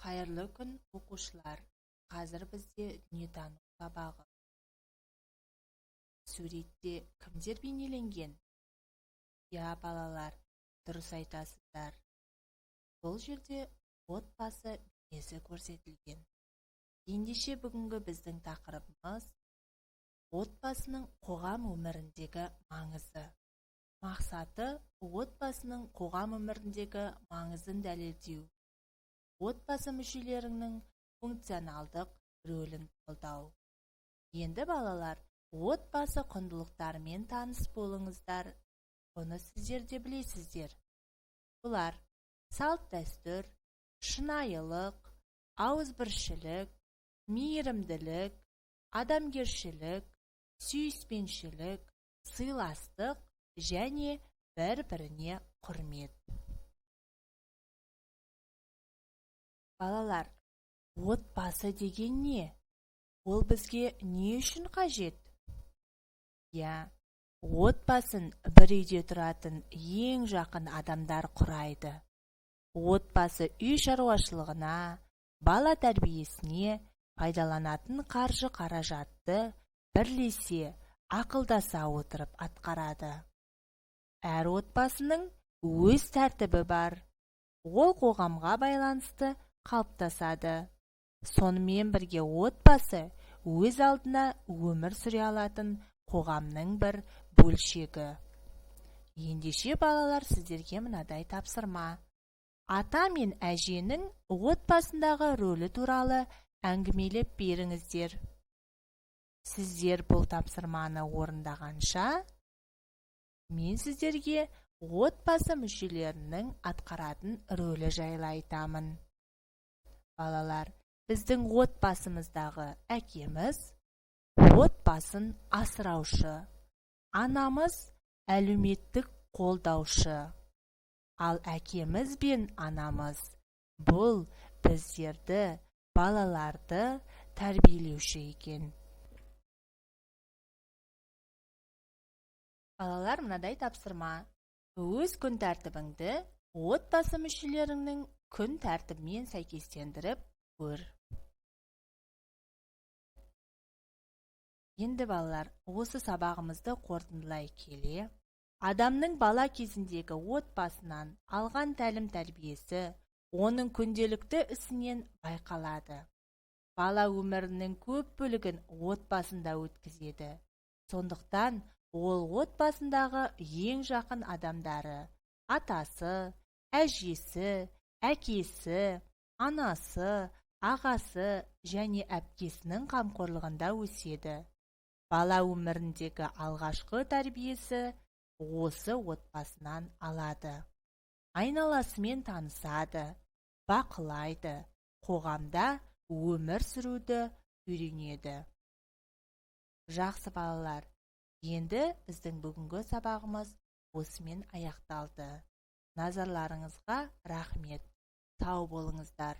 Қайырлы күн, оқушылар! Қазір бізде дүниетану сабағы. Суретте кімдер бейнеленген? Иә, балалар, дұрыс айтасыздар. Бұл жерде отбасы бейнесі көрсетілген. Ендеше, бүгінгі біздің тақырыбымыз – отбасының қоғам өміріндегі маңызы. Мақсаты: отбасының қоғам өміріндегі маңызын дәлелдеу, отбасы мүшелерінің функционалдық рөлін талдау. Енді, балалар, отбасы құндылықтарымен таныс болыңыздар. Бұны сіздер де білесіздер. Бұлар: салт-дәстүр, шынайылық, ауызбіршілік, мейірімділік, адамгершілік, сүйіспеншілік, сыйластық және бір-біріне құрмет. Балалар, отбасы деген не? Ол бізге не үшін қажет? Иә, отбасын бір үйде тұратын ең жақын адамдар құрайды. Отбасы үй шаруашылығына, бала тәрбиесіне пайдаланатын қаржы қаражатты бірлесе ақылдаса отырып атқарады. Әр отбасының өз тәртібі бар. Ол қоғамға байланысты қалыптасады. Сонымен бірге отбасы өз алдына өмір сүре алатын қоғамның бір бөлшегі. Ендеше, балалар, сіздерге мынадай тапсырма: ата мен әженің отбасындағы рөлі туралы әңгімелеп беріңіздер. Сіздер бұл тапсырманы орындағанша, мен сіздерге отбасы мүшелерінің атқаратын рөлі жайлы айтамын. Балалар, біздің отбасымыздағы әкеміз – отбасын асыраушы, анамыз – әлеуметтік қолдаушы. Ал әкеміз бен анамыз – бұл біздерді, балаларды тәрбиелеуші екен. Балалар, мынадай тапсырма: өз күн тәртібіңді отбасы мүшелеріңнің күн тәртібімен сәйкестендіріп көр. Енді, балалар, осы сабағымызды қорытындылай келе, адамның бала кезіндегі отбасынан алған тәлім-тәрбиесі оның күнделікті ісінен байқалады. Бала өмірінің көп бөлігін отбасында өткізеді. Сондықтан ол отбасындағы ең жақын адамдары – атасы, әжесі, әкесі, анасы, ағасы және әпкесінің қамқорлығында өседі. Бала өміріндегі алғашқы тәрбиесі осы отбасынан алады. Айналасымен танысады, бақылайды, қоғамда өмір сүруді үйренеді. Жақсы, балалар, енді біздің бүгінгі сабағымыз осымен аяқталды. Назарларыңызға рахмет. Сау болыңыздар.